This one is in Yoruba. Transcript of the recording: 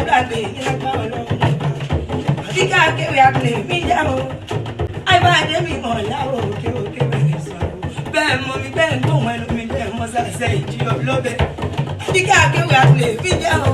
gbàgbé yín lápá ọlọ́run. Àbíká akéwì àpè mí jẹ́ o. Àìbáyé mi mọ̀ láwọ̀ òkè òkè bẹ̀rẹ̀ sọ̀rọ̀. Bẹ́ẹ̀ mọ mi, bẹ́ẹ̀ gbóhùn ẹnu mi, bẹ́ẹ̀ mọ sàṣẹ ìjì ọlọ́bẹ̀. Àbíká akéwì àpè mí jẹ́ o.